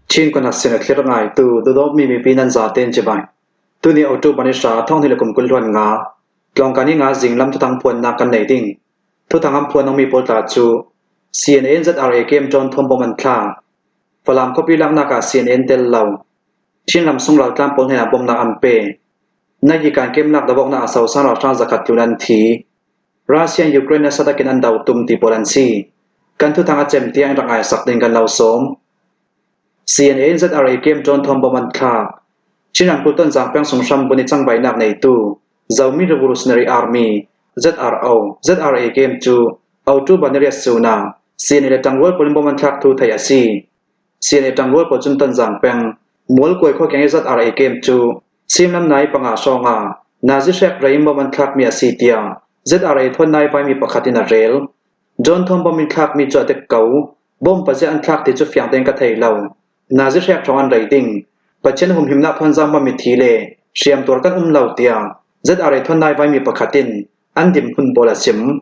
Chin kan sin a thlir ngai tu dawdawmi mipi nan zaten cibai. Tuni October ni hra thong ni le kum kul hluan nga tlawngkan i nga zinglam thuthang phuannak kan nei ding. Thuthang an phuan mi pawl tla cu CNN ZRA kem ṭawn thawm bom an thla. Falam khuapi laknak ah CNN tel lo. Chinram sung raltlang pawl hnenah bawmhnak an pe. Nai kan kemnak dawoknak a sosang ralhrang zakhat tlun an thi. Russia and Ukraine na satakin an do tum ti pawl an si. Kan thuthang a cem tiang rak ngai sak ding kan lo sawm. CNA in ZRA kem ṭawn thawm bom an thlak. Chin ramkulh Tonzang peng sung hram bun i cangvainak neitu Zomi Revolutionary Army ZRO ZRA kem cu Autu Banarias suna CNA le ṭangrual pawl in bom an thlak thu theih a si. CNA ṭangrual pawl cun Tonzang peng Mualkuai khua keng i ZRA kem cu Chinram nai panga hrawng ah Nazi hrek rei in bom an thlakmi a si tiah ZRA thawn nai vaimi pakhat in a rel. John Thawng bom in thlakmi cu a dek ko. Bom pazia an thlak ti cu fiang tein ka thei lo. Nazi hrek hrawng an rei ding. Pathian humhimnak thawnzang hmami thi le hriam tuar kan um lo tiah ZRA thawn nai vaimi pakhat in an dimphun pawl a chim.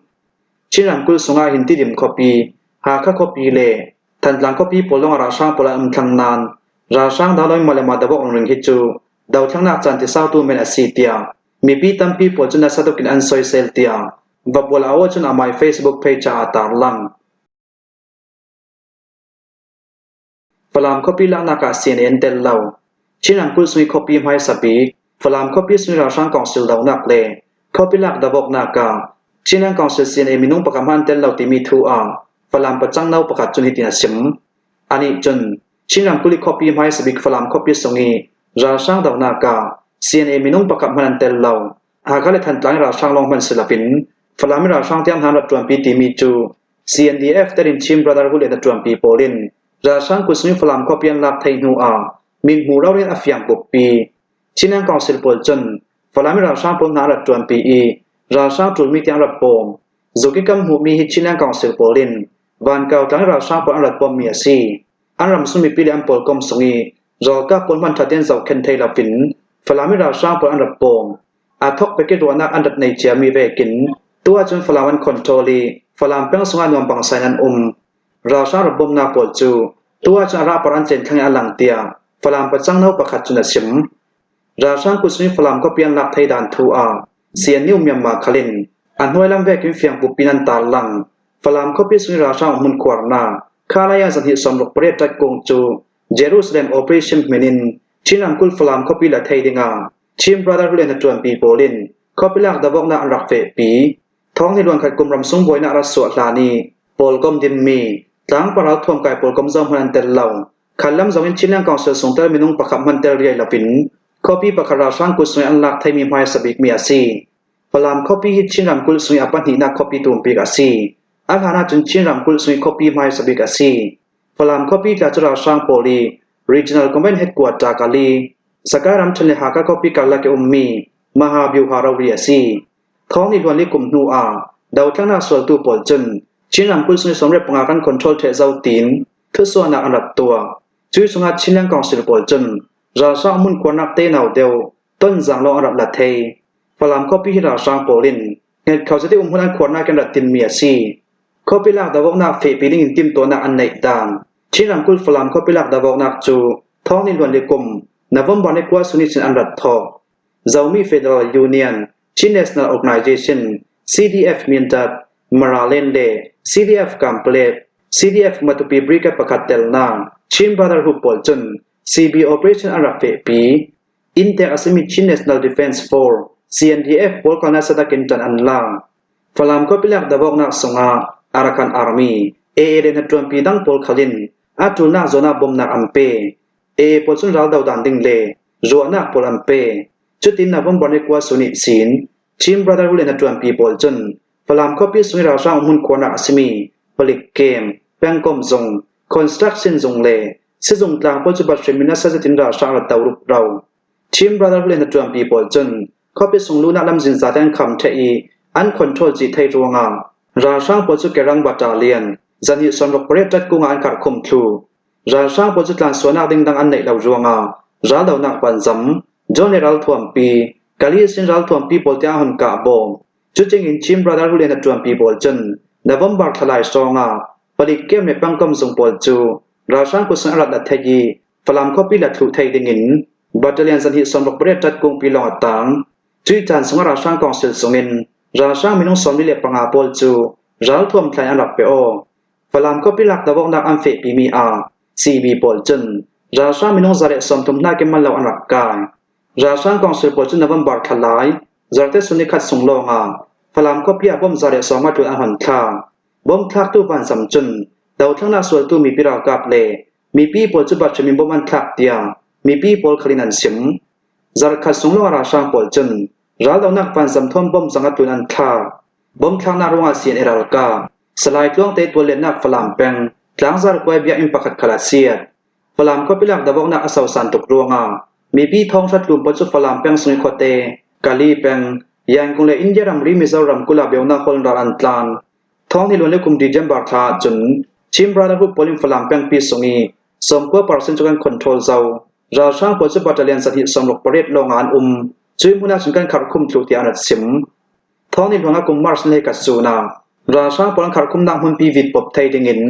Chin ramkulh sungah hin Tidim khuapi, Hakha khuapi le Thantlang khuapi pawl lawng ah ralhrang pawl an um thlang nain ralhrang dang loin mah le mah dawh ring hi cu dothlannak caan tisautu men a si tiah mipi tampi pawl cu nasa tuk in an soisel tiah Vapual Aw cun amah Facebook page ah a tarlang. Falam khuapi laknak ah CNN tel lo. Chin ramkulh sui khuapi hmaisa bik Falam khuapi sui ralhrang kongsil donak le khuapi lak dawoknak ah Chinland Council CNA minung pakhat hmanh tel lo timi thu ah Falam pacang no pakhat cun hitin a chim. Anih cun Chin ramkulh i khuapi hmaisa bik Falam khuapi sung i ralhrang donak ah CNA minung pakhat hmanh an tel lo. Hakha le Thantlang i ralhrang lawng hmanh si loin Falam i ralhrang tiang hna an rat ṭuanpi timi cu CNDF telin Chin Brotherhood in a ṭuanpi pawl in ralhrang kutsung in Falam khuapi an lak thai hnu ah min hmu lo in a fiang puppi. Chinland Council pawl cun Falam i ralhrang pawl hna an rat ṭuanpi i ralhrang ṭulmi tiang rat bawm. Zuki kam hmuhmi hi Chinland Council pawl in Vankau tlang i ralhrang pawl an rat bawmmi a si. An ram sung mipi le an pawlkom sung i ralkap pawl hmanh ṭha tein zohkhenh thei loin Falam i ralhrang pawl an rat bawm. Aa thawk pek i ruahnak an rat nei ciami vekin tu ahcun Falam an control i Falam peng sungah nuam bangsa in an um. Ralhrang rat bawmhnak pawl cu tu ahcun a rahpar an cen thlang i a lang tiah Falam pacang no pakhat cun a chim. Ralhrang kut sung i Falam khuapi an lak thei dan thu ah CNU Myanmar khal in a hnuailam vekin fiang pupin an tarlang. Falam khuapi sung i ralhrang hmun khuarnak Khalaya zahnih 68 ṭat kung cu Jerusalem Operation hmin in Chin ramkulh Falam khuapi la thei dingah Chin Brotherhood in a ṭuanpi pawl in khuapi lak dawoknak an rak fehpi. Thawng nih luankhat kum ram sung buainak rak suah hlan i pawlkom dinmi tlangpar ralthuam kai pawlkom zong hmanh an tel lo. Khallam zong in Chinland Council sungtel minung pakhat hmanh tel riai loin khuapi pakhat ralhrang kut sung i an lak theimi hmaisa bikmi a si. Falam khuapi hi Chin ramkulh sung i a pahnihnak khuapi tumbik a si. A hlan ahcun Chin ramkulh sung i khuapi hmaisa bik a si. Falam khuapi tla cu ralhrang pawl i Regional Command Headquarter Kali, Sakai ramṭhen le Hakha khuapi karlak i ummi Mahabyuha rori a si. Thawng nih hluan li kum hnu ah dothlannak sualtu pawl cun Chin ramkulh sung i 15 kan control ṭheh zau tiin thusuahnak an rak tuah. Cu chungah Chinland Council pawl cun ralhrang hmunkhuarnak tenau deuh tonzang lawng an rak la thei. Falam khuapi hi ralhrang pawl in hnget kho zati umhmun an khuarnak in rat tinmi a si. Khuapi lak dawoknak fehpi ding in timhtuahnak an neih dan. Chin ramkulh Falam khuapi lak dawoknak cu thawng ni luan li kum November ni kua suni cun an rat thawk. Zomi Federal Union, Chin National Organization, CDF Mindat, Maralen le CDF Kamplet, CDF Matupi Brigade pakhat telnak Chin Brotherhood pawl cun CB operation an rak fehpi. Inntek a simi Chin National Defense Force, CNDF pawl kalnak sadak in ṭan an la. Falam khuapilak dawoknak sungah Arakan Army, AA le hnaṭuanpi dang pawl khal in a ṭulnak zawn ah bawmhnak an pe. AA pawl cun raldo dan ding le ruahnak pawl an pe. Cutin November ni kua sunih sin Chin Brotherhood le hnaṭuanpi pawl cun Falam khuapi sung i ralhrang hmun khuarnak a simi palik camp, pengkomh zung, construction zung le sizung tlang pawl cu bat hrim in a sazatin ralhrang rat do rupro. Chin Brotherhood le hnaṭuanpi pawl cun khuapi sung luhnak lamzin zate an kham ṭheh i an control chih thei ruangah ralhrang pawl cu Kerang Battalion zahnih 68 ṭat kung ah an karh khum thlu. Ralhrang pawl cu tlansualnak ding dang an neih lo ruangah raldonak vanzam, John le ralthuampi, Kali sin ralthuampi pawl tiang hun kah bawm. Cucing in Chin Brotherhood in a ṭuanpi pawl cun November thla lai hrawng ah palik kem le pangkom zung pawl cu ralhrang kut sung a rat a theih i Falam khuapi la thluh thei dingin battalion 268 ṭat kungpi lawng a tang. Cui caan sungah ralhrang kongsil sungin ralhrang minung 45 pawl cu ralthuam thlai an rak pe aw. Falam khuapi lak dawoknak an fehpimi ah CB pawl cun ralhrang minung 130 hna kim man lo an rak kai. Ralhrang kongsil pawl cu November thla lai zarte sun nikhat sung lawngah Falam khuapi ah bom 150 tlun an hon thla. Bom thlaktu vansam cun dothlannak sualtu mipi ralkap le mipi pawl cu batrim in bom an thlak tiah mipi pawl khal in an chim. Zarkhat sung lawng ralhrang pawl cun raldohnak vansam thawm bom zang a tlun an thlak. Bom thlaknak ruangah CNA ralkap Salai Tluangte tuallennak Falam peng Tlangzar kuai biakinn pakhat khal ah siat. Falam khuapi lak davoknak a sosan tuk ruangah mipi thonghra tlum pawl cu Falam peng sung i khuate, Kali peng, Yangon le India ramri Mizoram kulh ah bionak hawl ral an tlan. Thawng ni luan le kum December thla ahcun Chin Brotherhood pawl in Falam pengpi sung i 90% cu kan control zau. Ralhrang pawl cu battalion 268 lawng ah an um. Cui hmun ahcun kan kharkhum thlu tiah an rat sim. Thawng ni luan ah kum March ni ka sun ah ralhrang pawl an kharkhumnak hmunpi vit pop thei ding in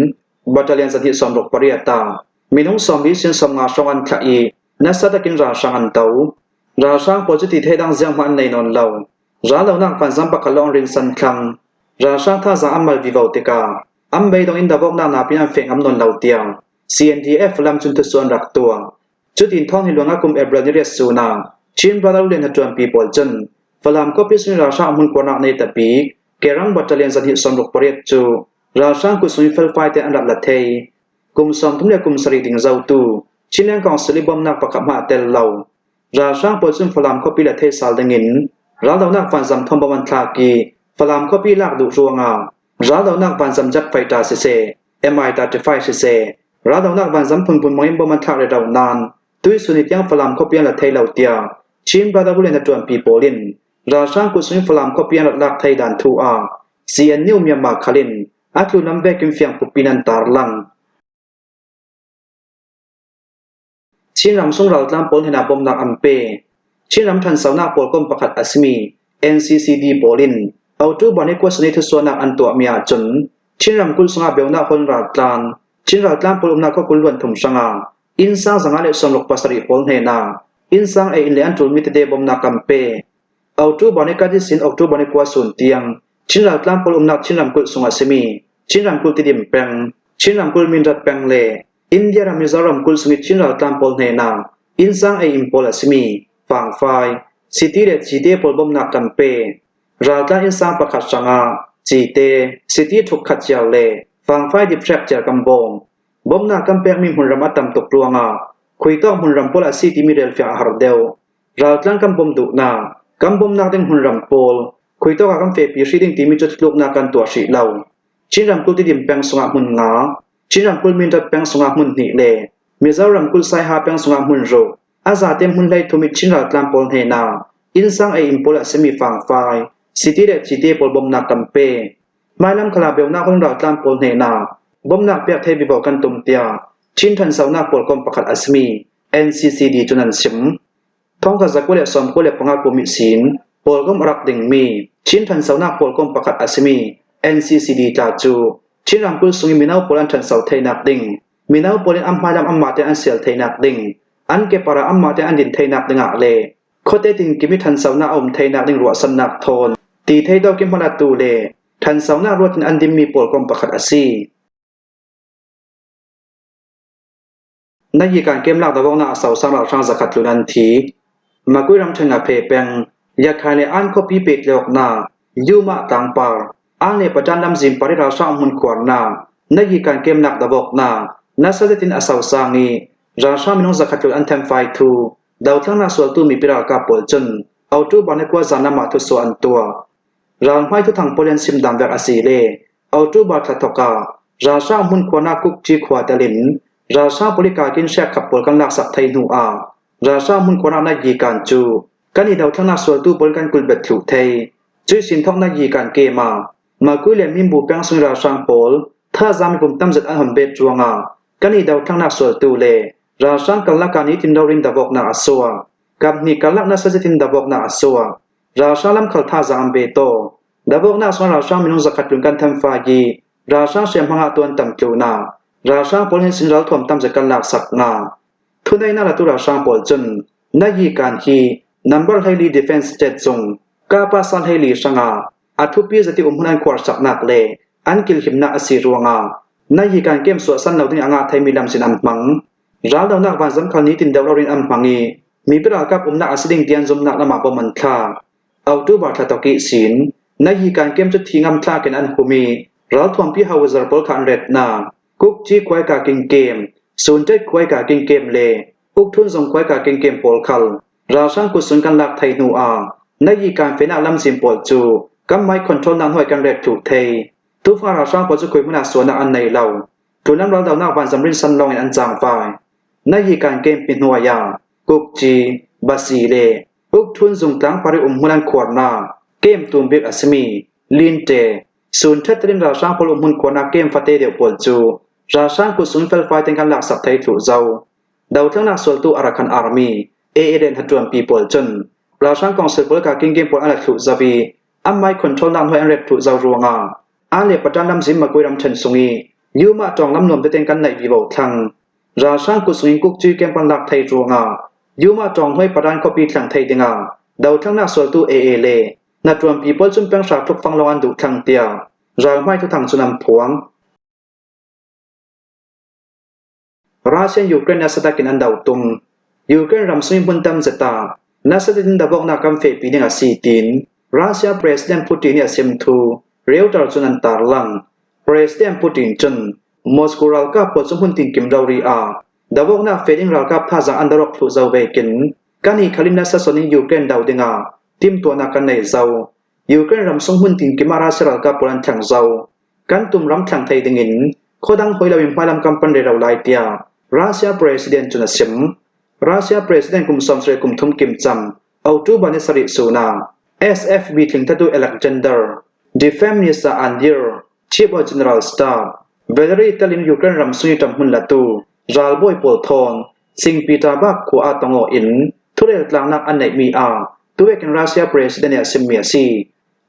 battalion 268 ah minung 40 sin 50 hrawng an thlah i nasa takin ralhrang an to. Ralhrang pawl cu ti thei dang ziang hmanh an nei nawn lo. Raldohnak vanzam pakhat lawng rinsan thlang. Ralhrang thazaang an mal vivo tikah an beidong in davoknak napin an feh ngam nawn lo tiang CNDF lam cun thusu an rak tuah. Cutin thawng hi luang ah kum April ni riat sun ah Chin Brother lian hnaṭuanpi pawl cun Falam khuapi sung ralhrang hmun kuarnak nei tapi Kerang Battalion 268 cu ralhrang kutsung in felfai tein an rak la thei. Kum 30 le kum 7 ding zotu Chinland Council i bawmhnak pakhat hmanh a tel lo. Ralhrang pawl cun Falam khuapi le theisal dingin raldohnak vanzam thawng an thlak i Falam khuapi lak duh ruangah raldohnak vanzam jet fighter siseh Mi-35 siseh raldohnak vanzam phunphun hmang in bom an thlak rero nain tuisun i tiang Falam khuapi an la thei lo tiah Chin Brotherhood in a ṭuanpi pawl in ralhrang kutsung in Falam khuapi an rat lak thei dan thu ah CNU Myanmar khal in a tlunam vekin fiang pupin an tarlang. Chinram sung raltlang pawl hna bawmhnak an pe. Chinram ṭhansonak pawl kom pakhat a simi NCCD pawl in October ni kua thusuahnak an tuahmi ahcun Chin ramkulh sungah beunak hawn raltlang Chin raltlang pawl umnak khua 23 hrangah inn sang 167 pawl hnenah inn sang ei inn le an ṭulmi tete bawmhnak kan pe. October ni kat in October ni kua sun tiang Chin raltlang pawl umnak Chin ramkulh sungah simi Chin ramkulh Tidim peng, Chin ramkulh Mindat peng le India ram Mizoram kulh sungit Chin raltlang pawl hnenah innsang ei inn pawl a simi fangfai, city le cite pawl bawmhnak kan pe. Raltlang innsang pakhat hrangah cite, city ṭhukkhat cio le fangfai diphrek cio kan bawm. Bawmhnak kan pekmi hmunram a tam tuk ruangah khuitawk hmunram pawl a si timi relfiang a har deuh. Raltlang kan bawmh duhnak, kan bawmhnak ding hmunram pawl khuitawk ah kan fehpi hrih ding timi cu tluknak kan tuah hrih lo. Chin ramkulh Tidim peng sungah hmun nga, Chin ramkulh Mindat peng sungah hmun hnih le Mizoram ramkulh Saiha peng sungah hmun ruk, a zate hmun 13 i Chin raltlang pawl hnenah innsang ei inn pawl a simi fangfai, city le cite pawl bawmhnak kan pe. Hmailam khala beunak hung raltlang pawl hnenah bawmhnak pek thei vivo kan tum tiah Chin ṭhansonak pawl kom pakhat a simi NCCD cun an chim. Thongkhat 195 kum i sin Kawlram a rak dingmi Chin ṭhansonak pawlkom pakhat a simi NCCD tla cu Chin ramkulh sung i mino pawl an ṭhanso theinak ding, mino pawl in an hmailam anmah tein an sial theinak ding, an kepar ah anmah tein an din theinak dingah le khuate tinkim i ṭhansonak a um theinak ding ruahsannak thawn ti thei dawk i hmalatu le ṭhansonak ruat in an dinmi pawlkom pakhat a si. Na hi kan kemlak dawawknak a sosang ralhrang zakhat tlun an thi. Makui ramṭhen ah phe peng, Yakhai le An khuapi pehtlaihawknak, Yumah tlangpar, An le Patan lamzin pari ralhrang hmun khuarnak, na hi kan kemlak dawawknak, na sazetin a sosang i ralhrang minung zakhat tlun an thenfai thu, dothlannak sualtu mipi ralkap pawl cun October ni kua zan lam ah thusuah an tuah. Ralhmai thuthang pawl an sim dang vek a si le October thla thawk ah ralhrang hmunkhuarnak Kukci khua tel in ralhrang palik kin hriakkap pawl kan laksak thai hnu ah ralhrang hmunkhuarnak na yikan cu kan i dothlannak sualtu pawl kan kulhbet thlu thei. Cui sin thawk na yikan kem ah Makui le Mimbu peng sung ralhrang pawl thazaang mipum tamzat an hon bet ruangah kan i dothlannak sualtu le ralhrang karlak ah nitin rorin davoknak a suah. Kaphnih karlak na sazitin davoknak a suah. Ralhrang lamkhal thazaang an be taw. Davoknak sung ralhrang minung zakhat tlun kan thanfai i ralhrang hriamhmang ah tuan tam tlu na. Ralhrang pawl hin sin ralthuam tam zat kan lak sak nga. Thuneinak latu ralhrang pawl cun Nayikan hi number 14 defense state cung Kapa sal 14 hrangah a thupi zati umhmun an khuar saknak le an kilhimnak a si ruangah Nayikan kem suahsan lo ding a ngah theimi lamzin an hmang. Raldohnak vanzam khal nitin deuh lo in an hmang i mipi ralkap umnak a si ding tian zumnak lam ah bom an thla. October thla toki sin Nayikan kem cu thi ngam tlak in an hum i ralthuampi hawizar pawl kha an ret hna. Kukci khuaika kingkem, Sunṭet khuaika kingkem le Ukthun zong khuaika kingkem pawl khal ralhrang kutsun kan lak thai hnu ah Nayikan fenak lamzin pawl cu kan mai control nak hnuai kan ret thlu thei. Tufa ralhrang pawl cu khui hmun ah sualnak an nei lo. Tulam raldohnak vanzam rinsan lawng in an cangfai. Nayikan camp pi hnuai ah Kukci, Basi le Ukthun zungtlang pari um hmun an khuarnak camp tum bik a simi Linte, Sunṭhat in ralhrang pawl umhmun khuarnak camp fate deuh pawl cu ralhrang kutsung felfai ten kan laksak thei thlu zo. Dothlennak sualtu Arakan Army, AA le hnaṭuanpi pawl cun ralhrang council pawl ka king pawl an la thlu zo i an mai control nak hnuai an rep thlu zo ruangah an le Patan lamzin Makui ramṭhen sung i Yuma ṭawng lam nuam teten kan naih vivo thlang. Ralhrang kutsung in kukci camp kan lak thei ruangah Yuma ṭawng hnuai Patan khuapi thlang thei dingah dothlennak sualtu AA le hnaṭuanpi pawl cun penghra tluk fang lawng an duh thlang tiah ralhmai thuthang cun an phuang. Russia Ukraine nasa takin an do tung. Ukraine ram sui hmun tam zet ah nasa in dabawknak kan fehpi ding a si tiin Russia President Putin nih a sim thu Reuters cun an tarlang. President Putin cun Moscow ralkap pawl cu hmun tinkim rori ah dabawknak fe ding ralkap thazaang an darok thlu zo ve kin kan i khalin nasa son in Ukraine do dingah timhtuahnak kan nei zo. Ukraine ram sung hmun tinkim ah Russia ralkap pawl an thleng zo. Kan tum ram thlang thei dingin khuadang hoi loin hmailam kan pan rero lai tiah Russia President cun a sim. Russia President kum 73 Kim cang October ni sarih suna SFB tlingthatu Alexander Defense Minister Andir Chief of General Staff Valery telin Ukraine ram sung i ṭamhmun latu ralbawi pawl thawn St. Petersburg khua ah tongaw in thurel tlangnak an neihmi ah tuwekin Russia President nih a simmi a si.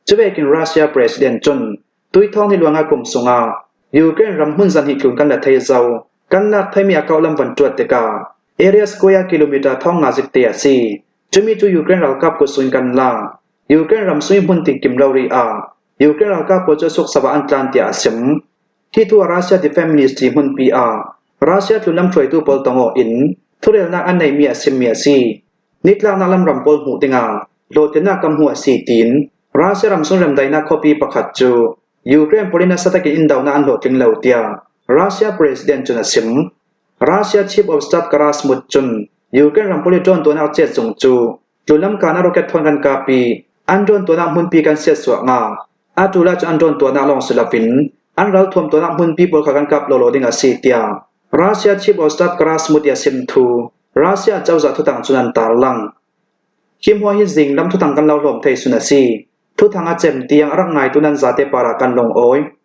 Cuvekin Russia President cun tuithawng ni luangah kum sungah Ukraine ram hmun zan hi tlun kan la thei zo. Kan lak theimi a kauh lam van tuat tikah area square kilometer thong nga zik te a si. Cumi cu Ukraine ralkap kutsun kan la. Ukraine ram sui hmun tinkim rori ah Ukraine ralkap pawl cu suksava an tlan tiah a sim. Hi tu ah Russia Defense Ministry hmunpi ah Russia tlunlam hruaitu pawl tongaw in thurelnak an neihmi a simmi a si. Nitlaknak lam ram pawl hmuh dingah hlawhtlinnak kan hmuh a si tiin Russia ram chung remdaihnak khuapi pakhat cu Ukraine pawl in nasa takin in dohnak an hlawhtling lo tiah Russia President cun a chim. Russia Chief of Staff Gerasimov cun Ukraine ram pawl i ṭawntuanak cehzung cu tlunlam ah rocket thawn kan kap i an ṭawntuanak hmunpi kan siatsuah nga. Atu la cu an ṭawntuanak lawng si loin an ralthuam tuahnak hmunpi pawl kha kan kap lawlaw ding a si tiah Russia Chief of Staff Gerasimov nih a chim thu. Russia cozah thutang cun an tarlang. Hi hmuah hi zinglam thutang kan lo hlawm thei sun a si. Thuthang a cem tiang a rak ngaitu nan zate par ah kan lung awi.